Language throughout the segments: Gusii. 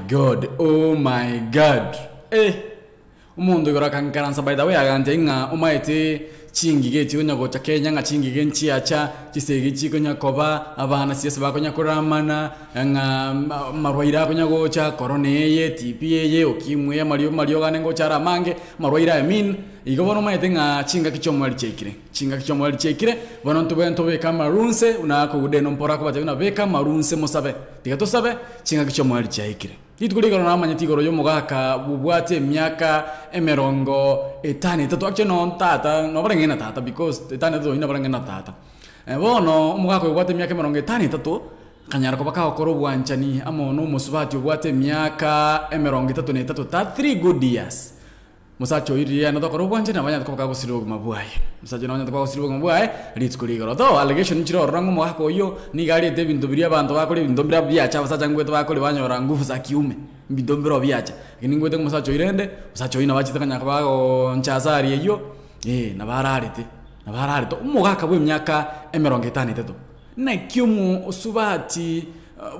God, oh my God! Eh! Omonto igoro akankaransa by the way agantebi ng'a omaete chingige chikonya gocha Kenya ng'a chingige nchiacha, chisegi chikonya koba, abana siasa bakonya koramana, ng'a amarwaire akonya gocha, corona eye, TB eye, ukimwi eye, amario amariogo ane ngocha are amange, amarwaire I mean, igo bono omanyete ng'a chingaki chi'omoerio chiaikire, chingaki chi'omoerio chiaikire, bono ntobwenerete tobeke amarunse buna akoguda eno mpora akobatebia buna beka amarunse mosabe, tiga tosabe, chingaki chi'omoerio chiaikire. Rituko rigoro namanyete igoro y'omogaka bobwate emiaka emerongo etano etato, actually no tata, nabo barenge na tata because etano etato oyio nabo arenge na tata. Bono omogaka oyo obwate emiaka emerongo etano etato, akanyara koba kagokora obwanchani amo na omosubati obwate emiaka emerongo etato na etato, 33 good years. Mosacha oyio riria aye tokore obwanchani nabo anyarete koba kagosiria obogima bwaye. Omosacha oyio nabo anyarete koba kagosiria obogima bwaye rituko rigoro. Though allegation nchire ororo ng'a omogaka oyio nigo ariete ebinto biria abanto bakoria ebinto mbire biacha abasacha ngwete bakoria banyora nguvu za kiume, ebinto mbire biacha. Lakini ngwete ng'a omosacha oyio rende, omosacha oyio nabo achete konya koba agooncha ase aria eyio, eh nabo ararete, nabo ararete. Omogaka bwa emiaka emerongo etano na etato. Naki omosubati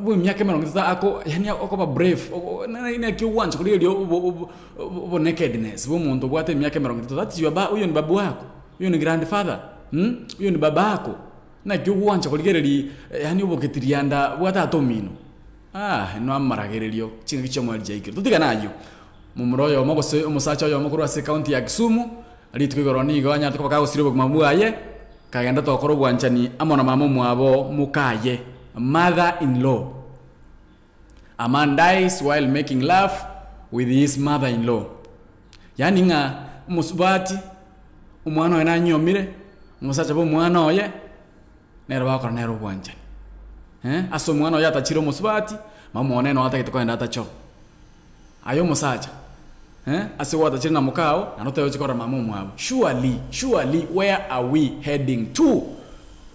bw'emiaka emerongo etato ako yaani okoba brave ogo naki ogwancha korigereria obo obo obo nakedness bwa omonto obwate emiaka emerongo etato that's your ba oyio ni babu wako, oyio ni grandfather oyio ni babako, naki ogwancha korigereria yaani oboketirianda bwa tata omino ah inwe amaragererio chingaki chi'omoerio chiaikire. Totigane ayio, momura oyomo gose omosacha oyomo korwa ase ecounty ya Kisumu, rituko igoro nigo anyarete koba kagosiria obogima bwaye. Kagenda tokora obwanchani amo na mama omwabo mokaye, mother in law. A man dies while making love with his mother in law. Yaani ng'a omosubati, omwana oye nanyuomire, omosacha bwa omwana oye, nere bagokora nere obwanchani. Eh, ase omwana oye atachire omosubati, mama one noo atagete kogenda atache oo. Aye omosacha, eh, ase gwatachire na mokao, naende otebe oche korora mama omwabo. Surely, surely where are we heading to?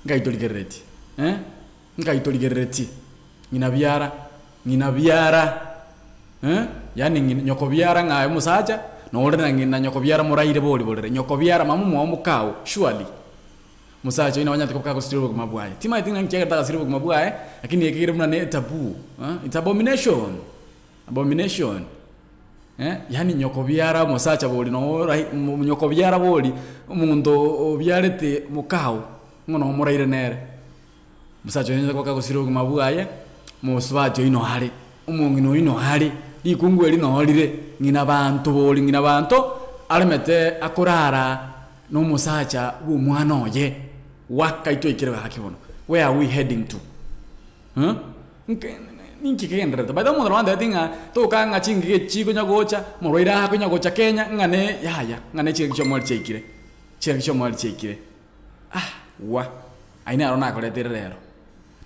Nkai torigereretie, eh, nkai torigereretie? Ng'ina biara, ng'ina biara, eh, yaani ng'ina nyoko biara ng'a aye omosacha, nore na ng'ina nyoko biara moraire bori borere, nyoko biara mama omwabo mokao, surely. Omosacha oyio nabo anyarete koba kagosiria obogima bwaye. Timanyeti ng'a nki agerete agasiria obogima bwaye, lakini ekegere buna ne etaboo, eh, it's abomination. Abomination, eh, yaani nyoko biara omosacha bori noo rai nyoko biara bori, omonto obiarete mokao, ng'a nomoraire nere. Omosacha oyo onye kagosira obogima bwaye, mosubati oyio noo are, omong'ina oyio noo are, rikungu eri noo rire, ng'ina banto bori ng'ina banto, aremete akorara na omosacha bwa omwana oye, waka twaikire gaki bono, where are we heading to? Huh? Nki ninki kegendererete? By the way omonto nabo antebetie ng'a toka ng'a chingige echi chikonya gocha, omorwaire akonya gocha Kenya, ng'a ne yaya, ng'a ne chingaki chi'omoerio chiaikire, chingaki chi'omoerio chiaikire. Ah wa! Ayio naro nakoreteire rero.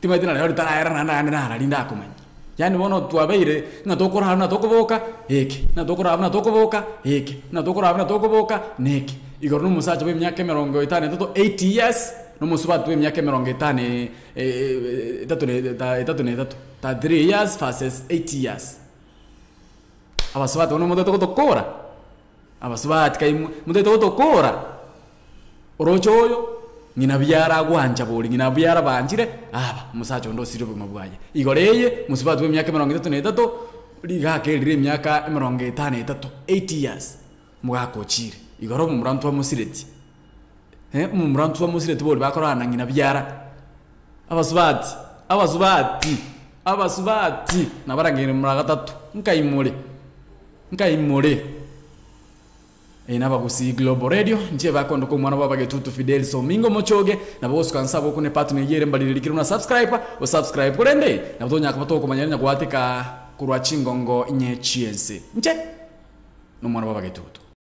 Timanyeti na rero ritaraera naende naende nara rinde akomanya. Yaani bono twabeire ng'a tokorara buna tokoboka, eke, buna tokorara buna tokoboka, eke, buna tokorara buna tokoboka, na eke. Igoro na omosacha bwa emiaka emerongo etano na etato, 80 years, na omosubati bwa emiaka emerongo etano etato na etato na etato, 33 years versus 80 years. Abasubati bono motagete gotokora, abasubati kai motagete gotokora, oroche oyo ng'ina biara agwancha bori, ng'ina biara banchire aba omosacha onde osirie obogima bwaye. Igoro eye mosubati bwa emiaka emerongo etato na etato, rigaka erire emiaka emerongo etano na etato, 80 years, omogaka ochire. Igoro omomura ntwamosiretie. Omomura ntwamosireti bori bakorara na ng'ina biara, abasubati, abasubati, abasubati nabarangeire mara gatato, nkaimore, nkaimore. Eye nabagusii Global Radio, inche bakondoka omwana bwa Abagetutu Fidelis Omingo Omochoge, nabo gosuka nse abwo okune button eyio ere mbariri rikire buna subscribe, osubscribe korende nabo tonyara koba tokomanya onye goateka korwa chingongo inye chiense. Inche nomwana bwa Abagetutu.